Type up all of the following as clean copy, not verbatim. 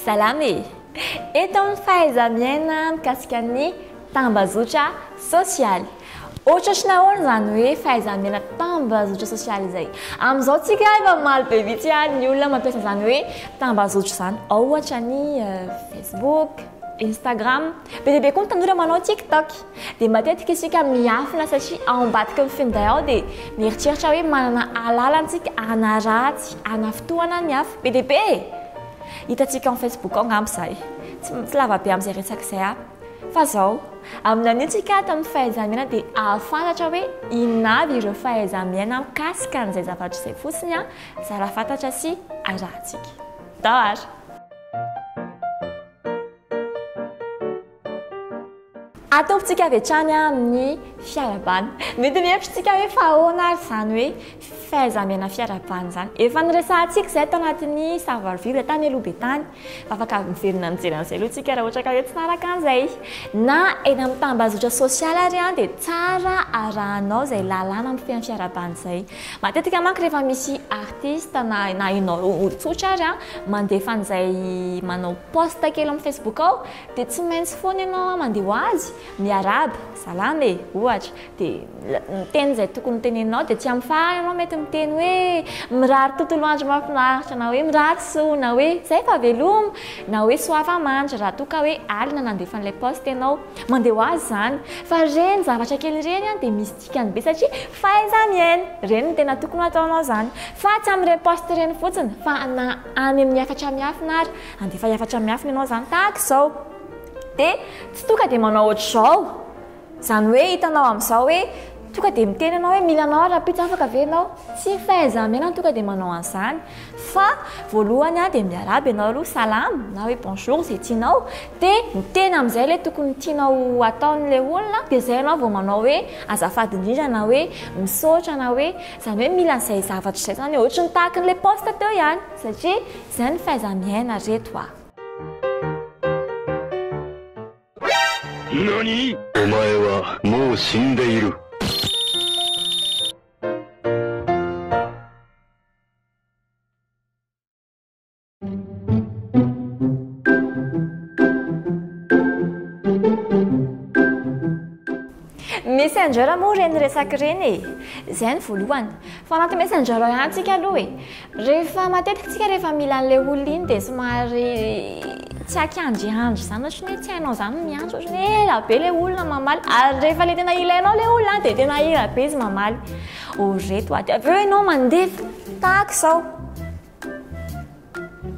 Salama e! Eto amin'ny fahaiza-miaina mikasika ny tambazotra sosialy. Ohatrohatry ny ahoana izany hoe fahaiza-miaina tambazotra sosialy izay? Amin'izao tsika efa maro be mihitsy ny olona mampiasa izany hoe tambazotra izany. Ao ohatra ny Facebook, Instagram. Be dia be koa ny tanora manao TikTok. Dia matetika isika miafina satria ao ambadiky ny finday ao dia mieritreritra hoe manana alalana isika hanaratsy, hanafintohana ny hafa. Be dia be e! Hitantsika ao Facebook ao angamba izay. Tsy lava be amin'izay resaka izay aho. Fa izao, amin'ny anio tsika ato amin'ny fahaiza-miaina dia hahafantatra hoe inona avy ireo fahaiza-miaina mikasika an'izay zavatra izay fotsiny zara fantatra sy arahantsika. Ndao ary! Atombotsika avy hatrany amin'ny fiarahabana. Mety mihevitra isika hoe fa ahoana ary izany hoe fahaiza-miaina fiarahabana izany? Efa niresahantsika izay tao anatin'ny savoir vivre tany aloha be tany. Fa afaka miverina mijery an'izay aloha isika raha ohatra ka hoe tsy naharaka an'izay. Na eny amin'ny tambazotra sosialy ary dia tsara arahanao izay lalàna mifehy ny fiarahabana izay. Matetika manko rehefa misy artiste na na ianao olon-tsotra ary mandefa an'izay manao post kely amin'ny Facebook ao Dia tsy maintsy foana ianao mandeha ho azy, miarahaba, salama e, ohatra, dia miteny izay tokony hoteneninao, dia tsy amin'ny farany ianao mety miteny hoe mirary tontolo andro mahafinaritra, na hoe mirary soa, na hoe izay fa veloma, na hoe soava mandry raha toa ka hoe alina nandefa an'ilay post ianao. Mandeha ho azy izany. Fa ireny zavatra kely ireny dia misy dikany be satria fahaiza-miaina. Ireny no tena tokony ho ataonao izany. Fa tsy amin'ireny post ireny fotsiny fa na any amin'ny hafatra miafina ary. Handefa hafatra miafina ianao izany tahaka izao. Dia tsy tonga dia manao ohatr'izao. Izany hoe hitanao amin'izao hoe tonga dia miteny ianao hoe mila anao aho rahampitso afaka ve ianao? Tsy fahaiza-miaina ny tonga dia manao an'izany. Fa voalohany dia miarahaba ianao aloha, salama na hoe bonjour izay tianao. Dia miteny amin'izay ilay tokony tianao ho ataon'ilay olona, dia izay ianao vao manao hoe azafady indrindra na hoe misaotra na hoe, izany hoe mila an'izay zavatra izay izany, ohatry ny tahaka an'ilay post teo ihany. Satria izay ny fahaiza-miaina reto a! NANI? Omae wa mou shindeiru. Messenger moa ireny resaka ireny e! Izay ny voalohany. Fa anaty Messenger ao ihany tsika aloha e! Rehefa matetika tsika rehefa mila an'ilay olona iny dia somary tsy akiandriandry izany, ohatran'ny hoe tsy hainao izany ny miantso, ohatran'ny hoe ela be ilay olona mamaly, ary rehefa ilay tena ilainao ilay olona dia tena ela be izy mamaly. Oh reto a, dia avy eo ianao mandefa tahaka izao.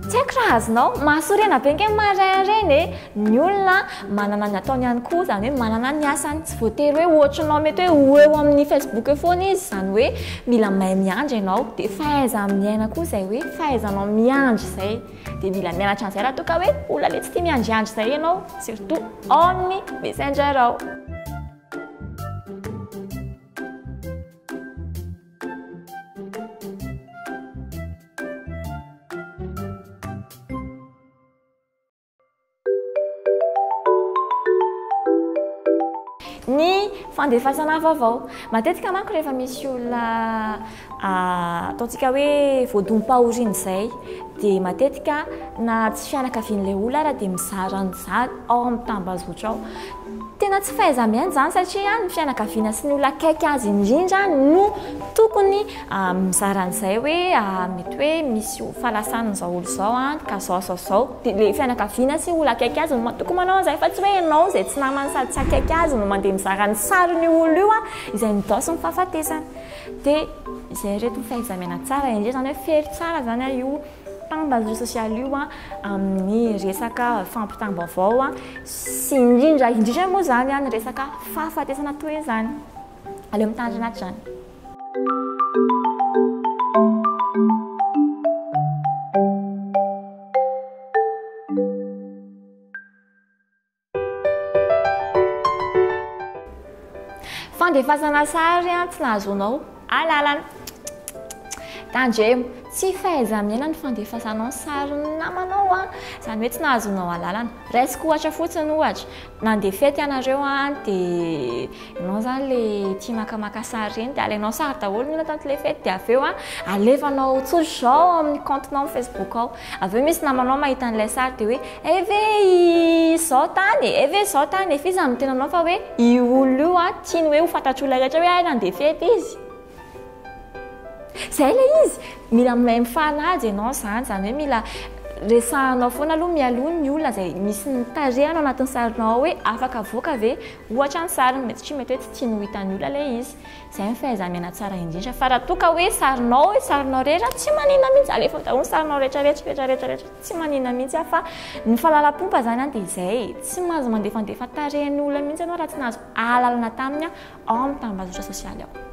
Tsy haiko raha azonao, mahasorena be ange ny marin ireny e! Ny olona manana ny ataony ihany koa, izany hoe manana ny asany, tsy voatery hoe ohatranao mety hoe ho eo amin'ny Facebook eo foana izy, izany hoe mila mahay miandry ianao, dia fahaiza-miaina koa izay hoe fahaizanao miandry izay, dia mila mianatra an'izay raha toa ka hoe olona ilay tsy tia miandriandry izay ianao, surtout ao amin'ny messenger ao. Ny fandefasana vaovao. Matetika manko rehefa misy olona ataontsika hoe voadom-pahoriana izay dia matetika na tsy fianakavian'ilay olona ara dia mizara an'izany ao amin'ny tambazotra ao. Tena tsy fahaiza-miaina izany satria ny fianakaviana sy ny olona akaiky azy indrindra no tokony mizara an'izay hoe mety hoe misy fahalasan'izao olona izao an, ka izao izao izao. Dia ilay fianakaviana sy olona akaiky azy no tokony manao an'izay fa tsy hoe ianao izay tsy namany sady tsy akaiky azy no mandeha mizara ny sarin'io olona io izay nidaosin'ny ny fahafatesany. Dia izay ireto ny fahaiza-miaina tsara indrindra izany hoe fery tsara izany io tambajotra sosialy io amin'ny resaka fampitam-baovao sy indrindra indrindra moa izany ny resaka fahafatesana toy izany. Aleo mitandrina hatrany. Fandefasana sary tsy nahazoanao alalana. Tandremo, tsy fahaiza-miaina ny fandefasanao ny sarin'ny namanao an! Izany hoe tsy nahazoanao alalana. Raisiko ohatra fotsiny ohatra, nandeha fety ianareo an, dia ianao izany. zany le tia makamaka sary ireny dia alainao sary daholo ny olona tanatin'ilay fety dia avy eo a alefanao tsotra izao amin'ny compte-nao amin'ny Facebook ao. Avy eo misy namanao mahita an'ilay sary dia hoe eh ve izao tany e, eh ve izao tany e, f'iza no miteny anao fa hoe io olona io a tiany hoe ho fantatr'olona rehetra hoe hay nandeha fety izy. Izay ilay izy, mila mahay mifanaja ianao izany, izany hoe mila resahanao foana aloha mialoha ny olona izay misy ny tarehiny ao anatin'ny sarinao ao hoe afaka avoaka ve ohatra ny sariny, mety satria mety hoe tsy tiany ho hitan'ny olona ilay izy. Izay ny fahaiza-miaina tsara indrindra. Fa raha toa ka hoe sarinao hoe sarinao irery, tsy maninona mihitsy, alefa daholo ny sarinao rehetra rehetra rehetra rehetra rehetra, tsy maninona mihitsy fa ny fahalalam-pomba izany an dia izay e, tsy mahazo mandefandefa tarehin'ny olona mihitsy ianao raha tsy nahazo alalana taminy ao amin'ny tambajotra sosialy ao.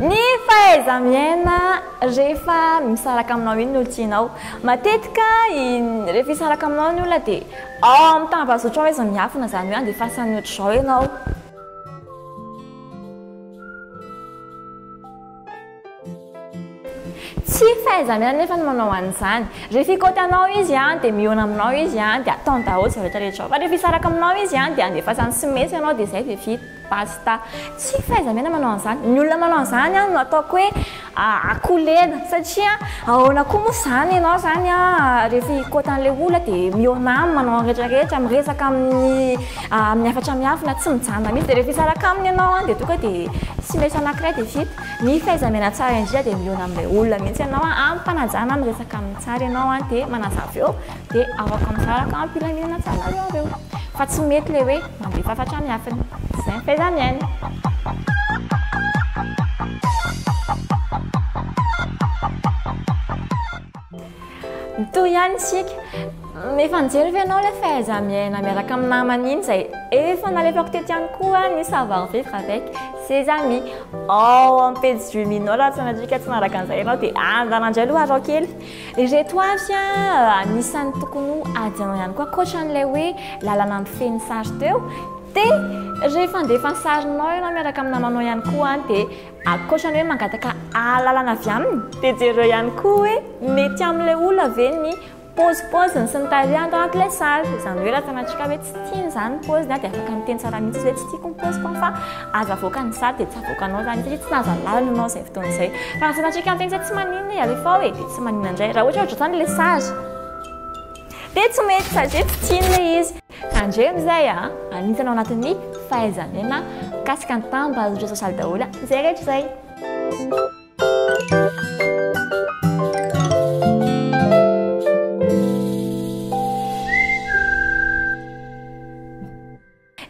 Ny fahaiza-miaina rehefa misaraka aminao iny ny olon-tianao. Matetika rehefa hisaraka aminao ny olona dia ao amin'ny tambazotra ao izy miafina, izany hoe andefasany ohatr'izao ianao. Tsy fahaiza-miaina anefa ny manao an'izany. Rehefa hikaoty anao izy dia mihaona aminao izy dia ataony daholo izay rehetra rehetra ao. Fa rehefa hisaraka aminao izy dia andefasany sms ianao dia izay dia vita. Basta. Tsy fahaiza-miaina manao an'izany. Ny olona manao an'izany no ataoko hoe akolena satria ahoana koa moa izany ianao izany rehefa hikaoty an'ilay olona dia mihaona aminy, manao ny rehetra rehetra, miresaka amin'ny amin'ny hafatra miafina, tsy mijanona mihitsy. Dia rehefa hisaraka aminy ianao dia tonga dia sms anankiray dia vita. Ny fahaiza-miaina tsara indrindra dia mihaona amin'ilay olona mihitsy ianao amim-panajana, miresaka aminy tsara ianao dia manazava eo dia afaka misaraka am-pilaminana tsara nareo avy eo. Fa tsy mety ilay hoe mandefa hafatra miafina. Izay ny fahaiza-miaina. Mitohy ihany isika. Efa nijery ve ianao ilay fahaiza-miaina miaraka amin'ny namana iny izay efa nalefako teto ihany koa ny savoir vivre avec ses amis ao amin'ny pejy Dreamino raha sanatria ka tsy nanaraka an'izay ianao dia andana indray aloha arao kely. Ireto avy anisan'ny tokony ho hajainao ihany koa ankoatra an'ilay hoe lalana mifehy ny sary teo dia rehefa handefa ny sarinao ianao miaraka amin'ny namanao ihany koa dia Ankoatra ny hoe mangataka alalana avy aminy dia jereo ihany koa hoe mety amin'ilay olona ve ny paozipaoziny sy ny tarehiny tao anatin'ilay sary. Izany hoe raha sanatria ka hoe tsy tiany izany ny paoziny dia afaka miteny tsara mihitsy izy hoe tsy tiako ny paoziko fa aza avoaka ny sary dia tsy avoakanao izany satria tsy nahazo alalana ianao izay fotoana izay. Fa raha sanatria ka miteny izy hoe tsy maninona e, alefao e, dia tsy maninona indray. Raha ohatra hoe ohatr'izany ilay sary dia tsy mety satria tsy tiany ilay izy. Tandremo izay a! Anisany ao anatin'ny fahaiza-miaina mikasika ny tambajotra sosialy daholo izay rehetra izay.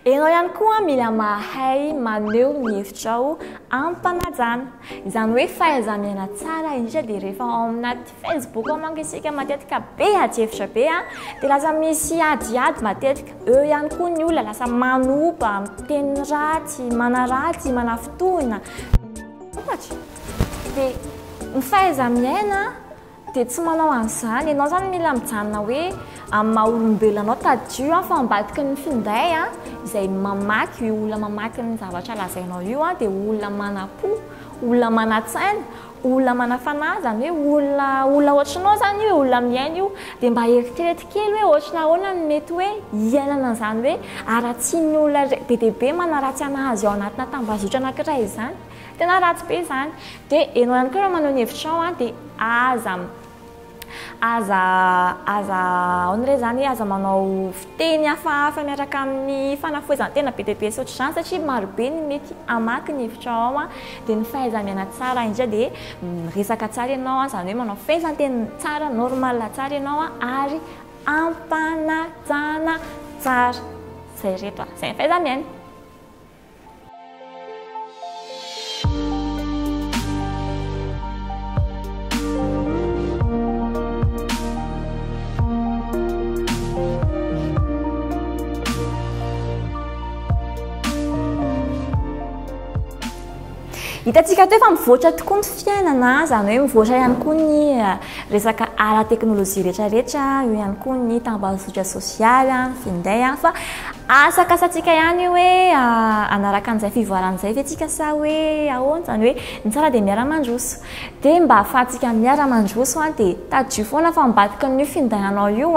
Ianao ihany koa mila mahay maneho ny hevitrao amim-panajana. Izany hoe fahaiza-miaina tsara indrindra dia rehefa ao anaty Facebook ao manko isika matetika be adihevitra be dia lasa misy adiady matetika. Eo ihany koa ny olona lasa manopa, miteny ratsy, manaratsy, manafintohina. Ohatra. Dia ny fahaiza-miaina dia tsy manao an'izany. Ianao izany mila mijanona hoe amin'ny maha olombelona anao tadidio fa ambadiky ny finday izay mamaky, io olona mamaky ny zavatra lazainao io dia olona manam-po, olona manan-tsaina, olona manam-fanahy, izany hoe olona olona ohatranao izany io e, olona miaina io. Dia mba eritrereto kely hoe ohatran'ny ahoana no mety hoe hiainana an'izany hoe haratsian'ny olona be dia be manaratsy an'azy ao anatina tambazotra anankiray izany. Tena ratsy be izany. Dia ianao ihany koa raha maneho ny hevitrao an, dia aza aza aza ahoana re izany, aza manao fiteny hafahafa miaraka amin'ny fanafohezan-tena be dia be sy ohatr'izany satria maro be ny mety hamaky ny hevitrao ao an. Dia ny fahaiza-miaina tsara indrindra dia miresaka tsara ianao an, izany hoe manao fehezanteny tsara, normal tsara ianao an, ary ampanajana tsara. Izay ireto an, izay ny fahaiza-miaina. Hitantsika teo fa mivoatra tokoa ny fiainana, izany hoe mivoatra ihany koa ny eh, resaka ara-teknolojia rehetrarehetra, eo ihany koa ny tambajotra sosialy, ny finday, fa. Asakasatsika ihany io hoe hanaraka an'izay fivoarana izay ve tsika sa hoe ahoana? Izany hoe ny tsara dia miara-mandroso. Dia mba ahafahantsika miara-mandroso dia tadidio foana fa ambadiky ny findainanao io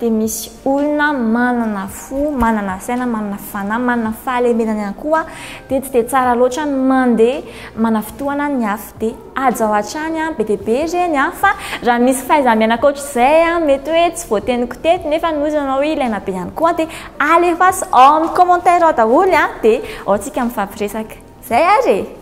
dia misy olona manana fo, manana saina, manana fanahy, manana fahalemena ihany koa dia tsy dia tsara loatra ny mandeha manafintohana ny hafa. Dia hajao hatrany an, be dia be ireny an, fa raha misy fahaiza-miaina ankoatr'izay an, mety hoe tsy voateniko teto nefa noho izy ianao hoe ilaina be ihany koa dia alefaso ao amin'ny commentaire ao daholo an, dia ao tsika mifampiresaka. Izay ary e!